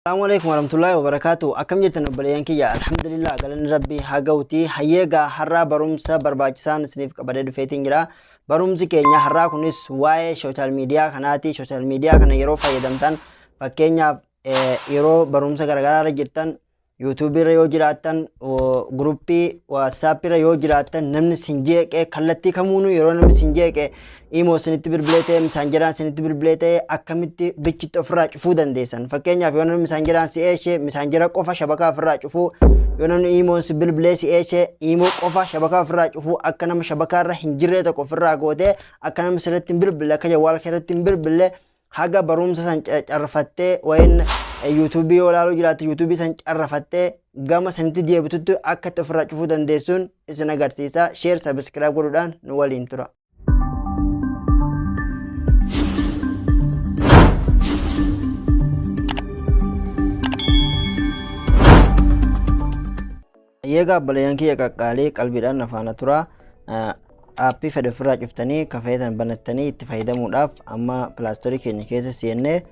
Assalamu alaikum warahmatullahi wabarakatuh. Akkam jirtan obboleeyyan kiyya? Alhamdulillah, galanni Rabbii haa ga'uti. Hayyeegaa, har'aa barumsa barbaachisaan isiniif qabadee dhufeetiin jira. Barumsi keenya har'aa kunis waa'ee social media kanaati. Social media kana yeroo fayyadamtan, fakkeenyaaf yeroo barumsa garaagaraa irra jirtan, YouTube irra yoo jiraattan, guruppii WhatsApp irra yoo jiraattan, namni sin jeeqee, kallattii kamuunuu yeroo namni sin jeeqe, imo isinitti bilbilee ta'e, Messengeraan isinitti bilbilee ta'e, akkamitti bichitti ofirraa cufuu dandeessan. Fakkeenyaaf, yoo namni Messengeraan si eeshe, Messengera qofa shabakaa ofirraa cufuu, yoo namni imoon si bilbilee si eeshe, imo qofa shabakaa ofirraa cufuu, akka nama shabakaa irra hin jirree tokko ofirraa gootee, akka namni sirratti hin bilbille, akka jawwaala kee irratti hin bilbille, haga barumsa san carrafattee wayin YouTube yoo ilaaluu jiraatte, YouTube san carrafattee gama sanitti deebitutti akka itti ofirraa cufuu dandeessuun isin agarsiisa. Share, subscribe godhuudhaan nu waliin tura. Eegaa obboleeyyan kiyya qaqqaalii, qalbiidhaan na faana tura. Aappii fedhe ofirraa cuftanii kafeetan banattanii itti fayyadamuudhaaf, amma Play Store keenya keessa seennee,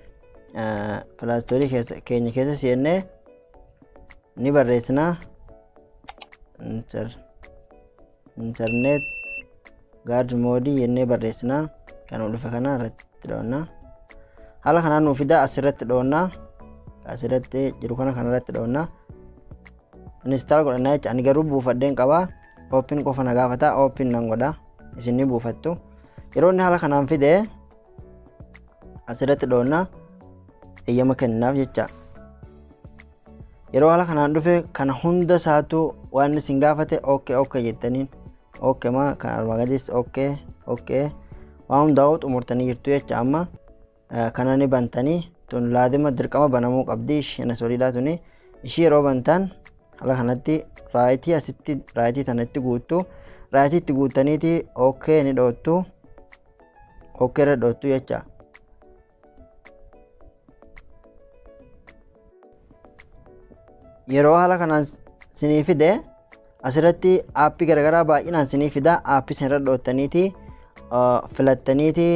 Play Store keenya keessa seennee ni barreessina. Internet Guard Mode jennee barreessina. Kan dhufe kana irratti dhoonna. Haala kanaan nuu fida. Asirratti dhoonna. Asirratti jiru kana kanarratti dhoonna. Install godhannaa jecha. Ani garuu buufadheen qaba. Open qofa na gaafata, open nan godha. Isin ni buufattu. Yeroo inni haala kanaan fide, asirratti dhoonna, eeyyama kennaaf jecha. Yeroo haala kanaan dhufe kana hunda isaatu waan isin gaafate okay jettaniin, okay ma kan armaan gadiis okay waan hundaa'u xumurtanii jirtu jecha. Amma kana ni bantanii. Tun laazima dirqama banamuu qabdi. Isheen asoliidhaa tuni ishii yeroo bantan, haala kanatti right asitti right tanatti guuttu. Right itti guuttaniiti okay ni dhoottu, okay irra dhoottu jecha. Yeroo haala kanaan sinii fide, asirratti aappii garaagaraa baay'inaan sinii fida. Aappii sinirra dhoottaniiti filattaniiti.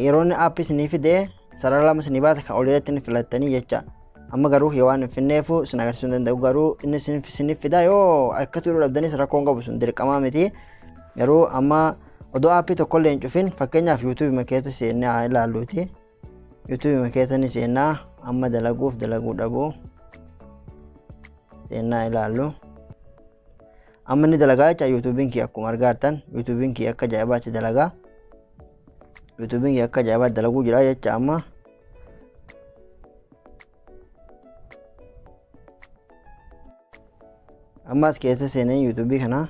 Yeroo inni aappii sinii fide, sarara lama sinii baasa, kan oliirratti ni filattanii jecha. Amma garuu yoo waan hin finneefu sin agarsiisuu hin danda'u. Garuu inni siniif fida. Yoo akkas godhuu dhabdanis rakkoon qabu, sun dirqamaa miti. Garuu amma odoo aappii tokkollee hin cufin, fakkeenyaaf YouTube keessa seennee haa ilaalluuti. YouTube keessa ni seennaa. Amma dalaguuf dalaguu dhabuu seennaa ilaallu. Amma inni dalagaa jecha. YouTubein kiyya, akkuma argaa jirtan, YouTubein kiyya akka ajaa'ibaatti dalagaa. YouTubein kiyya akka ajaa'ibaatti dalaguu jira jecha. Amma as keessa seenee YouTube kana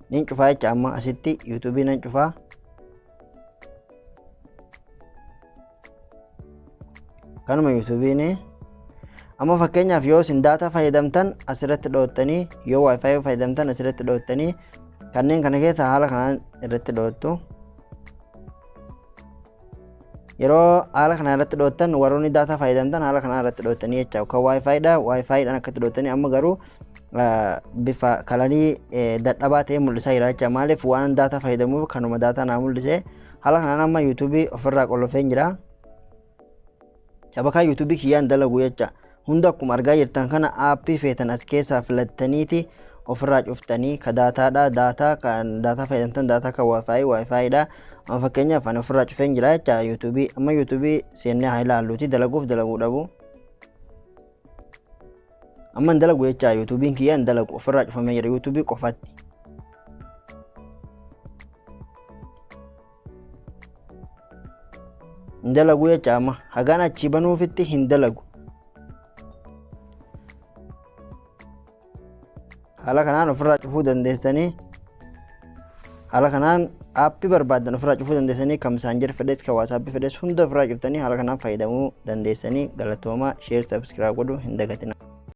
nin cufaa jecha. Amma asitti YouTube nan cufaa. Kanuma YouTubein amma fakkeenyaaf yoo isin data fayyadamtan asirratti dhoottanii, yoo WiFi fayyadamtan asirratti dhoottanii, kanneen kana keessa haala kanaan irratti dhoottu. Yeroo haala kana irratti dhoottan, warroonni data fayyadamtan haala kanaan irratti dhoottanii jecha. Kan WiFi dha, WiFi dhaan akkatti dhoottanii. Amma garuu bifa kalarii dadhabaa ta'e mul'isaa jira jecha. Maaliif? Waan data fayyadamuuf kanuma data naa mul'ise. Haala kanaan amma YouTube ofirraa qollofeen jira. Shabakaa YouTube kiyyaan dalagu jecha. Hunda akkuma argaa jirtan kana aappii feetan as keessaa filattaniiti ofirraa cuftanii. Ka datadha data, kan data fayyadamtan data, kan WiFi WiFidha. Amma fakkeenyaaf ani ofirraa cufeen jira jecha YouTube. Amma YouTube seennee haa ilaalluuti, dalaguuf dalaguu dhabu. Amma hin dalagu jecha. YouTubein kiyya hin dalagu, ofirraa cufamee jira YouTube qofatti. Hin dalagu jecha. Amma hagaan achii banuufitti hin dalagu. Haala kanaan ofirraa cufuu dandeessanii. Haala kanaan aappii barbaadan ofirraa cufuu dandeessanii. Kan Messenger fedhes, kan WhatsApp fedhes, hunda ofirraa cuftanii haala kanaan fayyadamuu dandeessanii. Galatooma. Share, subscribe godhuu hin dagatina.